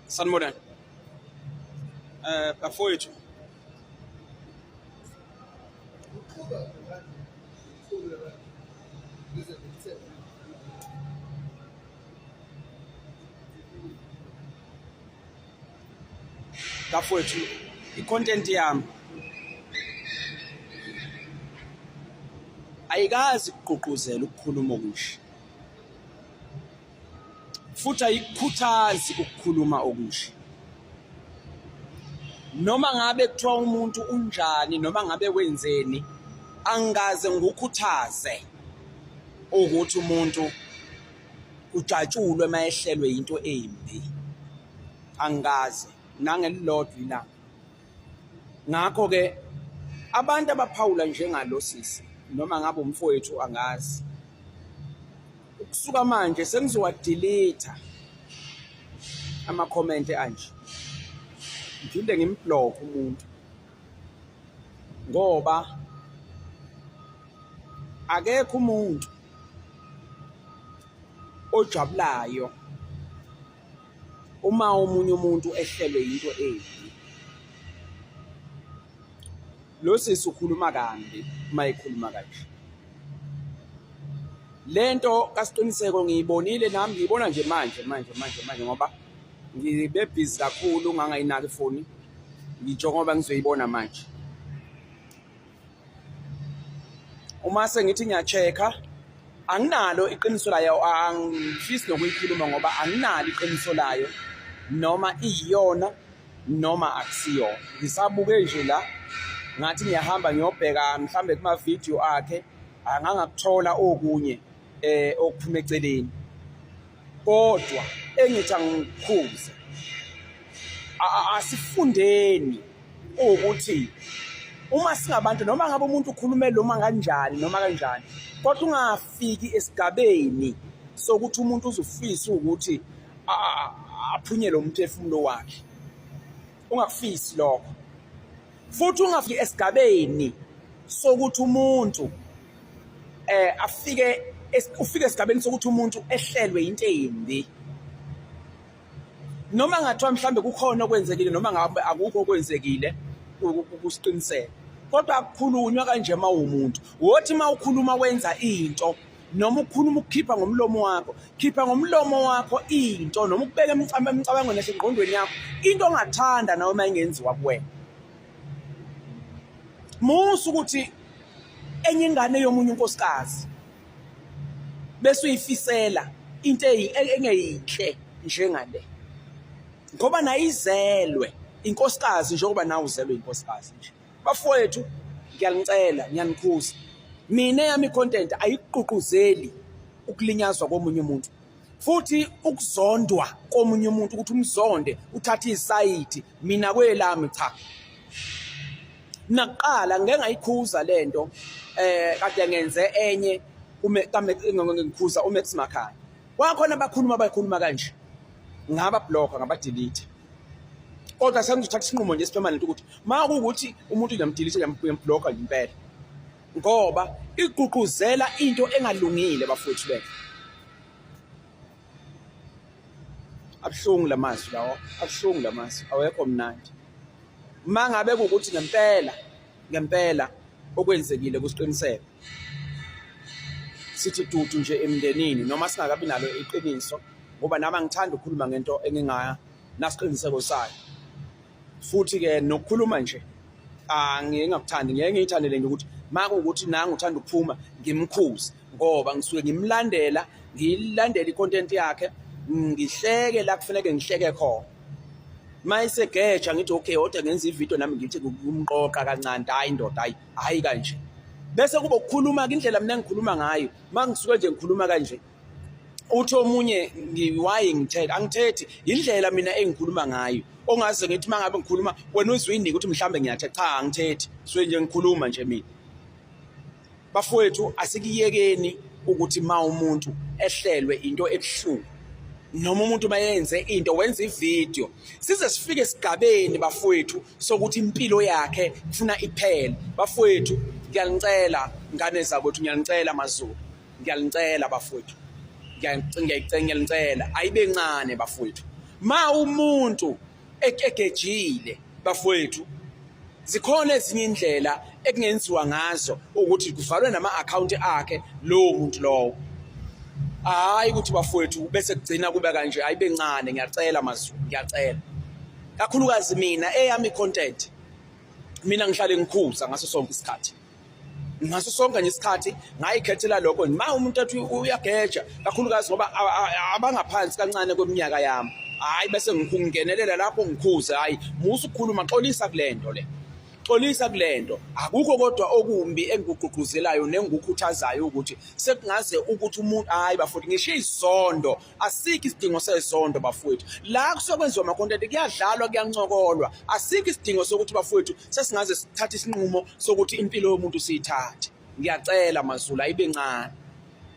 Sanibonani. Bafowethu. Bafowethu, i-content yami ayikazi kugqugquzela ukukhuluma okusha. Futhi ayikukhuthazi ukukhuluma okusha. Noma ngabe kuthiwa umuntu unjani noma ngabe wenzeni, angikaze ngikukhuthaze ukuthi umuntu kujatshulwe uma ehlelwe yinto embi. Angikaze nangelilodwa ilanga. Ngakho-ke abantu abaphawula njengalo sisi noma ngabe umfowethu angazi, ukusuka manje sengizowadelete ama-comment anje, ngiphinde ngimblock umuntu ngoba akekho umuntu ojabulayo uma omunye umuntu ehlelwe yinto embi. Lo sisi ukhuluma kambi uma ekhuluma kanje. Lento kaSiqiniseko ngiyibonile nami, ngiyibona nje manje manje manje manje ngoba ngibe busy kakhulu ngangayinaki ifoni njengoba ngizoyibona manje. Uma sengithi ngiya-check-a anginalo iqiniso layo, angifisi nokuyikhuluma ngoba anginalo iqiniso layo noma iyiyona noma akusiyona. Ngisabuke nje la ngathi ngiyahamba ngiyobheka mhlambe kuma-video akhe angangakuthola okunye okuphuma eceleni, kodwa engithi angikhuze, asifundeni ukuthi uma singabantu noma ngabe umuntu ukhulume noma kanjani noma kanjani, kodwa ungafiki esigabeni sokuthi umuntu uzofisa ukuthi aphunyele umphefumulo wakhe. Ungakufisi lokho. Futhi ungafiki esigabeni sokuthi umuntu afike ufike esigabeni sokuthi umuntu ehlelwe into embi. Noma ngathiwa mhlambe kukhona okwenzekile noma ngabe akukho okwenzekile kusiqiniseko, kodwa akukhulunywa kanje uma uwumuntu. Wothi uma ukhuluma wenza into noma ukhuluma ukukhipha ngomlomo wakho, khipha ngomlomo wakho into noma ukubeka emcabangweni nasengqondweni yakho into ongathanda nawe uma ingenziwa kuwena. Musa ukuthi enye ingane yomunye unkosikazi bese uyifisela into engeyinhle njengale, ngoba nayizelwe inkosikazi njengoba nawe uzelwe inkosikazi nje. Bafowethu, ngiyanicela, ngiyanikhuza, mina eyami i-content ayikugqugquzeli ukulinyazwa komunye umuntu futhi ukuzondwa komunye umuntu, ukuthi umzonde uthathe isayidi. Mina kwelami cha, nakuqala ngike ngayikhuza lento kade ngenze enye ngikhuza uMax Makhaya, kwakhona abakhuluma abakhuluma kanje, ngaba block ngaba delete. Kodwa sengizothatha isinqumo nje esipermanent ukuthi uma kuwukuthi umuntu ngiyamdelete, ngiyamblock nje impela, ngoba igqugquzela into engalungile bafowethu lento. Abuhlungu lamazwi lawo, abuhlungu lamazwi, awekho mnandi. Uma ngabe kuwukuthi ngempela ngempela okwenzekile kusiqiniseko, sithi dudu nje emndenini noma singakabi nalo iqiniso, ngoba nami angithandi ukukhuluma ngento enginganasiqiniseko sayo. Futhi-ke nokukhuluma nje angingakuthandi, ngeke ngiyithandele nje ukuthi uma kuwukuthi nangu uthanda ukuphuma ngimkhuze, ngoba ngisuke ngimlandela, ngiyilandela i-content yakhe, ngihleke la kufuneke ngihleke khona. Uma esegeja ngithi okay, kodwa ngenza ividiyo nami ngithi kumqoqa kancane, hhayi ndoda, hhayi hhayi kanje. Bese kuba ukukhuluma-ke indlela mina engikhuluma ngayo, uma ngisuke nje ngikhuluma kanje, uthi omunye ngiwaye ngithethe, angithethi, indlela mina engikhuluma ngayo. Ongaze ngithi uma ngabe ngikhuluma wena uzwe uyinike ukuthi mhlawumbe ngiyathetha, cha angithethi, suke nje ngikhuluma nje mina. Bafowethu, asikuyekeni ukuthi uma umuntu ehlelwe into ebuhlungu noma umuntu mayenze into wenza ividiyo, size sifike esigabeni bafowethu sokuthi impilo yakhe kufuna iphele. Bafowethu, ngiyanicela ngane zakwethu, ngiyanicela maZulu, ngiyanicela bafowethu, ngiyanicela, ayibe ncane bafowethu. Ma umuntu egejile bafowethu, zikhona ezinye indlela ekungenziwa ngazo ukuthi kuvalwe nama-akhawunti akhe lowo muntu lowo. Hhayi ukuthi bafowethu bese kugcina kube kanje, ayibe ncane. Ngiyacela maZulu, ngiyacela kakhulukazi mina eyami content, mina ngihlale ngikhuza ngaso sonke isikhathi, ngaso sonke nje isikhathi ngayikhethela lokho. Ma umuntu athi uyageja, kakhulukazi ngoba abangaphansi kancane kweminyaka yami, hayi bese ngingenelela lapho ngikhuze, hayi musa ukukhuluma, xolisa kulento le, xolisa kulento. Akukho kodwa okumbi engikugqugquzelayo nengikukhuthazayo ukuthi sekungaze ukuthi umuntu, hayi bafowethu, ngisho izondo, asikho isidingo sezondo bafowethu. La kusuke kwenziwa ama-content, kuyadlalwa, kuyancokolwa, asikho isidingo sokuthi bafowethu sesingaze sithathe isinqumo sokuthi impilo yomuntu siyithathe. Ngiyacela maZulu, ayibe ncane,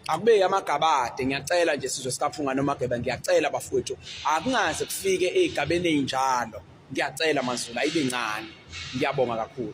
akube amagabade. Ngiyacela nje sizwe sikaphunga nomageba, ngiyacela bafowethu, akungaze kufike ey'gabeni ey'njalo. Ngiyacela maZulu, ayibe ncane. Ngiyabonga kakhulu.